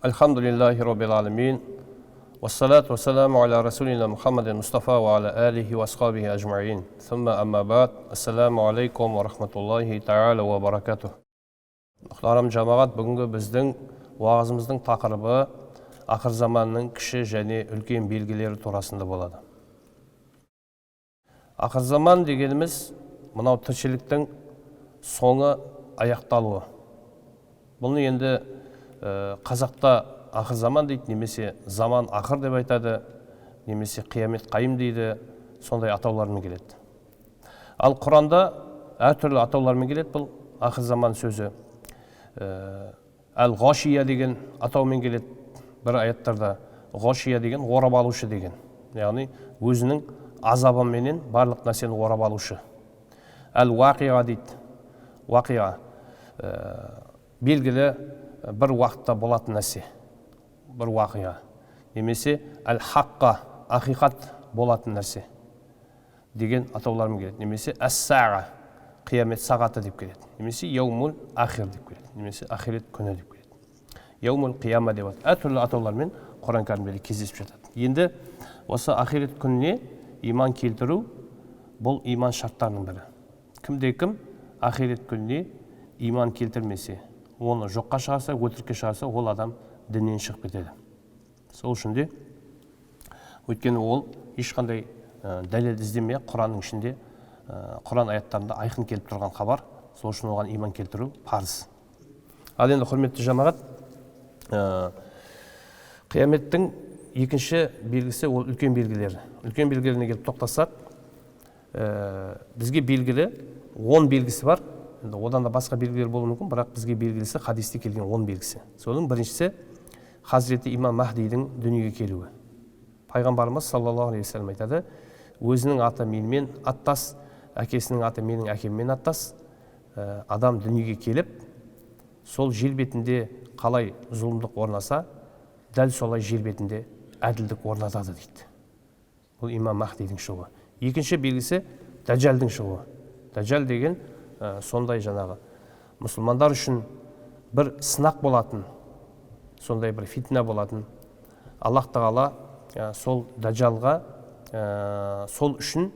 Альхамдулиллахи роббил аламин. Вассалату вассаламу аля расулина Мухаммадин Мустафа ва аля алихи ва асхабихи ажмаин. Сумма амма бад. Ассаламу алейкум ва рахматуллахи тағала ва баракатух. Мұхтарам жамағат, бүгінгі біздің уағызымыздың тақырыбы ақыр заманның кіші және үлкен белгілері турасында болады. Ақыр заман дегеніміз мынау тіршіліктің соңы аяқталуы. Бұны енді қазақта ақыр заман дейді, немесе заман ақыр деп айтады, немесе қиямет қайым дейді, сондай атаулармен келеді. Ал Құранда әртүрлі атаулармен келеді бұл ақыр заман сөзі. Әл-Ғашия деген атаумен келеді бір аяттарда. Ғашия деген орап алушы деген, яғни өзінің азабыменен барлық нәрсені орап алушы. Әл-Уақиға дейді. Уақиға белгілі бір уақытта болатын нәрсе, бір уақиға. Немесе әл-Хаққа, ақиқат болатын нәрсе деген атаулармен келеді. Немесе әс-саға, қиямет сағаты деп келеді. Немесе яумул ахир деп келеді. Немесе ақирет күні деп келеді. Яумул қияма деп атады. Әртүрлі атаулармен Құран кәрімде кездесіп жатады. Енді осы ақирет күніне иман келтіру бұл иман шарттарының бірі. Кімде кім ақирет күніне иман келтірмесе, оны жоққа шығарса, өтірікке шығарса, ол адам діннен шығып кетеді. Сол үшін де, өйткені ол ешқандай дәлел іздемей Құранның ішінде, Құран аяттарында айқын келіп тұрған хабар, сол үшін оған иман келтіру парыз. Ал енді, құрметті жамағат, қияметтің екінші белгісі ол үлкен белгілері. Үлкен белгілеріне келіп тоқтасақ, бізге белгілі 10 белгісі бар. Енді одан да басқа белгілер болуы мүмкін, бірақ бізге белгілісі хадисте келген 10 белгісі. Соның біріншісі Хазіреті Имам Маһдидің дүниеге келуі. Пайғамбарымыз саллаллаху алейхи уассалам айтады, өзінің аты менімен аттас, әкесінің аты менің әкеммен аттас, адам дүниеге келіп, сол жер бетінде қалай зұлымдық орнаса, дәл солай жер бетінде әділдік орнатады дейді. Бұл Имам Маһдидің шығуы. Екінші белгісі Дәжжалдың шығуы. Дәжжал деген сондай жаңағы мұсылмандар үшін бір сынақ болатын, сондай бір фитна болатын. Аллах тағала сол Дәжжалға сол үшін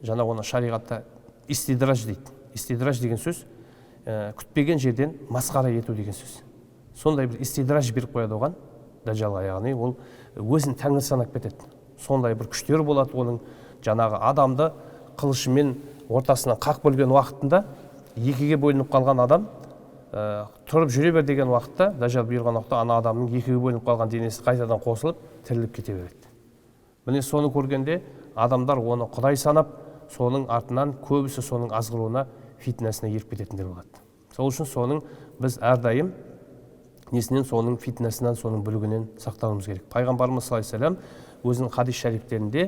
жаңа оны шариғатта истидраж дейді. Истидраж деген сөз күтпеген жерден масқара ету деген сөз. Сондай бір истидраж беріп қояды оған Дәжжалға, яғни ол өзін тәңір санап кетеді. Сондай бір күштері болады оның, жаңағы адамды қылышымен ортасынан қақ бөлген уақытында екіге бөлініп қалған адам тұрып жүре бер деген уақытта, Дәжжал бұйырған уақытта ана адамның екіге бөлініп қалған денесі қайтадан қосылып, тіріліп кете береді. Міне соны көргенде адамдар оны Құдай санап, соның артынан көбісі соның азғыруына, фитнасына еріп кететіндер болады. Сол үшін соның біз әрдайым несінен, соның фитнасынан, соның бүлігінен сақтануымыз керек. Пайғамбарымыз саллаллаху алейхи уассалам өзінің хадис шәрифтерінде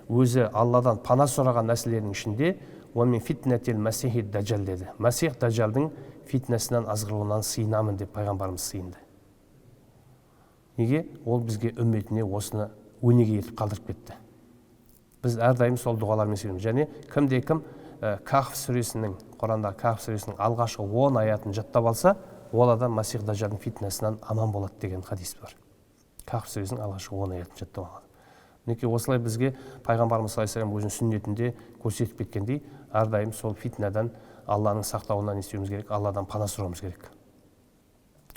өзі Алладан пана сұраған нәрселердің ішінде «Уа мин фитнатил масихи дәжжал» деді. Масих Дәжжалдың фитнасынан, азғыруынан сыйынамын деп пайғамбарымыз сыйынды. Неге? Ол бізге үмметіне осыны өнеге етіп қалдырып кетті. Біз әрдайым сол дұғалармен сөйлейміз. Және кімде кім Кахф сүресінің, Құрандағы Кахф сүресінің алғашқы 10 аятын жаттап алса, ол адам Масих Дәжжалдың фитнасынан аман болады деген хадис бар. Кахф сүресінің алғашқы 10 аятын жаттап алған. Мінекей осылай бізге пайғамбарымыз саллаллаху алейхи вассалам өзінің сүннетінде көрсетіп кеткендей, әрдайым сол фитнадан Алланың сақтауынан не істеуіміз керек, Алладан пана сұрауымыз керек.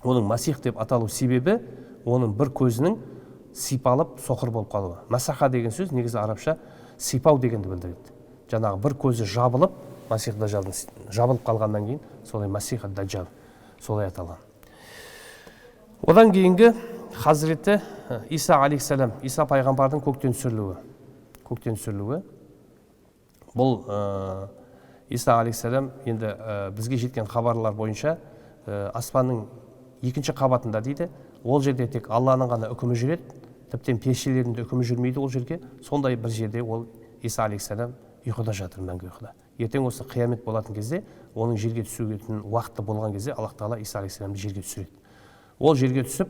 Оның Масих деп аталу себебі оның бір көзінің сипалып соқыр болып қалуы. Масаха деген сөз негізі арабша сипау дегенді білдіреді. Жаңағы бір көзі жабылып, Масих Дәжжалдың жабылып қалғаннан кейін солай Масих Дәжжал солай аталған. Одан кейінгі Хазіреті Иса алейхиссалам, Иса пайғамбардың көктен түсірілуі. Көктен түсірілуі. Бұл Иса алейхиссалам енді бізге жеткен хабарлар бойынша аспанның екінші қабатында дейді. Ол жерде тек Алланың ғана үкімі жүреді, тіптен періштелердің де үкімі жүрмейді ол жерге. Сондай бір жерде ол Иса алейхиссалам ұйқыда жатыр, мәңгі ұйқыда. Ертең осы қиямет болатын кезде, оның жерге түсетін уақыты болған кезде Аллах тағала Иса алейхиссаламды жерге түсіреді. Ол жерге түсіп,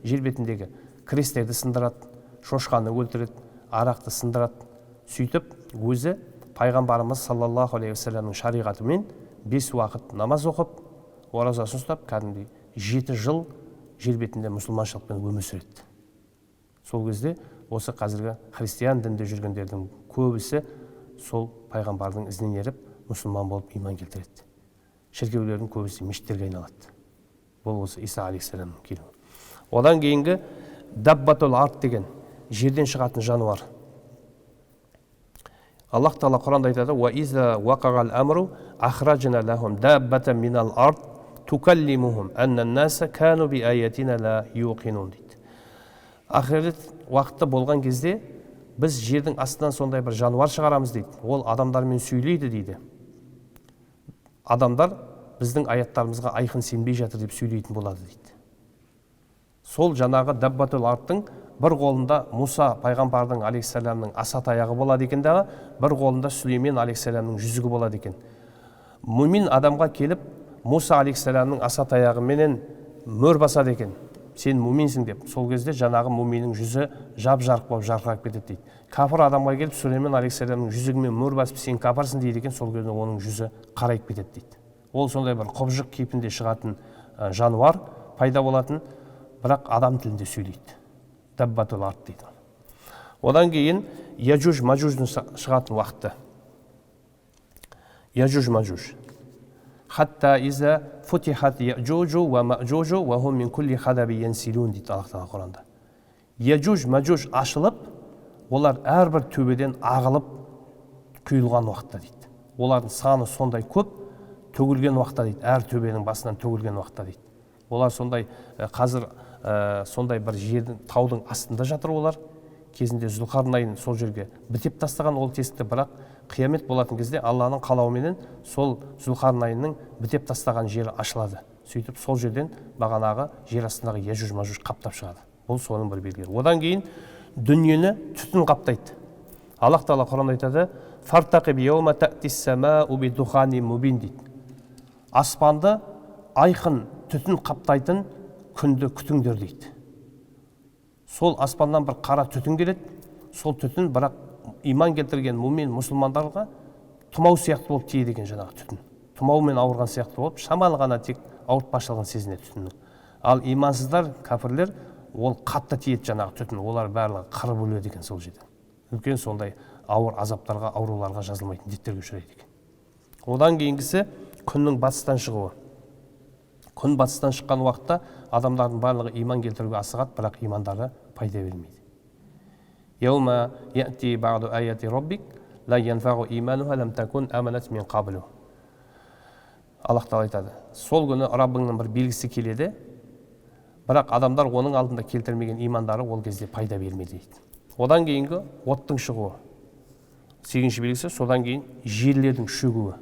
жер бетіндегі крестерді сындырады, шошқаны өлтіреді, арақты сындырады. Сөйтіп өзі пайғамбарымыз саллаллаху алейхи уассаламның шариғатымен 5 уақыт намаз оқып, оразасын ұстап, кәдімгідей 7 жыл жер бетінде мұсылманшылықпен өмір сүреді. Сол кезде осы қазіргі христиан дінінде жүргендердің көбісі сол пайғамбардың ізінен еріп, мұсылман болып иман келтіреді. Шіркеулердің көбісі мешіттерге айналады. Бұл осы Иса алейхиссаламның келуі. Одан кейінгі даббатул ард деген жерден шығатын жануар. Аллах тағала Құранда айтады: «Уа иза уақағал амру ахражна лахум даббатан минал ард тукаллимухум аннан-наса кану би аятина ла юқинун» дейді. Ақирет уақыты болған кезде біз жердің астынан сондай бір жануар шығарамыз дейді. Ол адамдармен сөйлейді дейді. Адамдар біздің аяттарымызға айқын сенбей жатыр деп сөйлейтін болады дейді. Сол жаңағы даббатул ардтың бір қолында Муса пайғамбардың алейхиссаламның аса таяғы болады екен дағы, бір қолында Сүлеймен алейхиссаламның жүзігі болады екен. Мүмин адамға келіп Муса алейхиссаламның аса таяғыменен мөр басады екен, сен мүминсің деп. Сол кезде жаңағы мүминнің жүзі жап-жарық болып жарқырап кетеді дейді. Кәпір адамға келіп Сүлеймен алейхиссаламның жүзігімен мөр басып, сен кәпірсің дейді екен. Сол кезде оның жүзі қарайып кетеді дейді. Ол сондай бір құбыжық кейпінде шығатын жануар пайда болатын, бірақ адам тілінде сөйлейді. Даббатул ард дейді. Одан кейін Яжуж Мажуждың шығатын уақыты. Яжуж Мажуж. Хатта иза футихат яжужу ва мажужу ва хум мин кулли хадаби янсилун дейді Аллах тағала Құранда. Яжуж Мажуж ашылып, олар әрбір төбеден ағылып құйылған уақытта дейді. Олардың саны сондай көп, төгілген уақытта дейді. Әр төбенің басынан төгілген уақытта дейді. Олар сондай қазір сондай бір жердің, таудың астында жатыр олар. Кезінде Зүлқарнайын сол жерге бітеп тастаған ол тесікті, бірақ қиямет болатын кезде Алланың қалауыменен сол Зүлқарнайынның бітеп тастаған жері ашылады. Сөйтіп сол жерден бағанағы жер астындағы Яжуж Мажуж қаптап шығады. Бұл соның бір белгілері. Одан кейін дүниені түтін қаптайды. Аллах тағала Құранда айтады: «Фартақиб яума та'тис сама'у бидухани мубин» дейді. Аспанды айқын түтін қаптайтын күнді күтіңдер дейді. Сол аспаннан бір қара түтін келеді. Сол түтін бірақ иман келтірген мүмин мұсылмандарға тұмау сияқты болып тиеді екен жаңағы түтін. Тұмаумен ауырған сияқты болып, шамалы ғана тек ауыртпашылығын сезінеді түтіннің. Ал имансыздар, кәпірлер, ол қатты тиеді жаңағы түтін. Олар барлығы қырып өледі екен сол жерде. Үлкен сондай ауыр азаптарға, ауруларға, жазылмайтын дерттерге ұшырайды екен. Одан кейінгісі күннің батыстан шығуы. Күн батыстан шыққан уақытта адамдардың барлығы иман келтіруге асығады, бірақ имандары пайда бермейді. Яума яти ба'ду аяти роббик ла янфағу имануха лам такун аманат мин қаблу. Аллах тағала айтады, сол күні Раббыңның бір белгісі келеді, бірақ адамдар оның алдында келтірмеген имандары ол кезде пайда бермейді дейді. Одан кейінгі оттың шығуы, 8-ші белгісі. Содан кейін жерлердің шөгуі.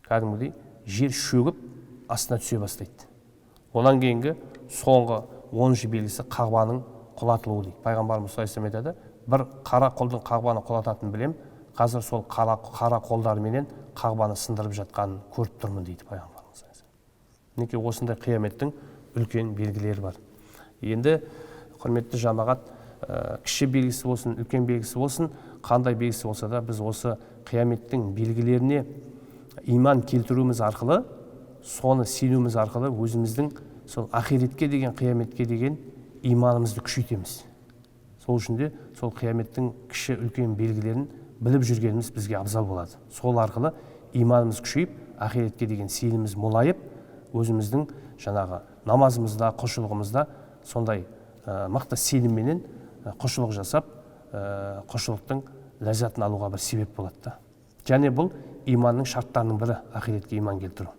Кәдімгідей жер шөгіп астына түсе бастайды. Одан кейінгі соңғы 10-шы белгісі Қағбаның құлатылуы дейді. Пайғамбарымыз саллаллаху алейхи вассалам айтады, бір қара қолдың Қағбаны құлататынын білем, қазір сол қара қолдарменен Қағбаны сындырып жатқанын көріп тұрмын дейді пайғамбарымыз. Мінекей осындай қияметтің үлкен белгілері бар. Енді құрметті жамағат, кіші белгісі болсын, үлкен белгісі болсын, қандай белгісі болса да біз осы қияметтің белгілеріне иман келтіруіміз арқылы, соны сенуіміз арқылы өзіміздің сол ақиретке деген, қияметке деген иманымызды күшейтеміз. Сол үшін де сол қияметтің кіші үлкен белгілерін біліп жүргеніміз бізге абзал болады. Сол арқылы иманымыз күшейіп, ақиретке деген сеніміміз молайып, өзіміздің жаңағы намазымызда, құлшылығымызда сондай мықты сенімменен құлшылық жасап, құлшылықтың ләззатын алуға бір себеп болады да. Және бұл иманның шарттарының бірі, ақиретке иман келтіру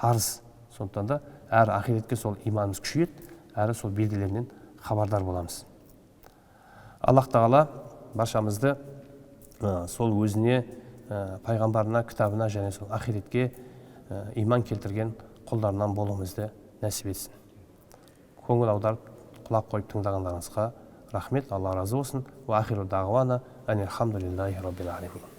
парыз. Сондықтан да әрі ақиретке сол иманымыз күшейеді, әрі сол белгілерінен хабардар боламыз. Аллах тағала баршамызды сол өзіне, пайғамбарына, кітабына және сол ақиретке иман келтірген құлдарынан болуымызды нәсіп етсін. Көңіл аударып, құлақ қойып тыңдағандарыңызға рахмет. Алла разы болсын. Уа ахиру дағуана анилхамдулиллахи раббил алямин.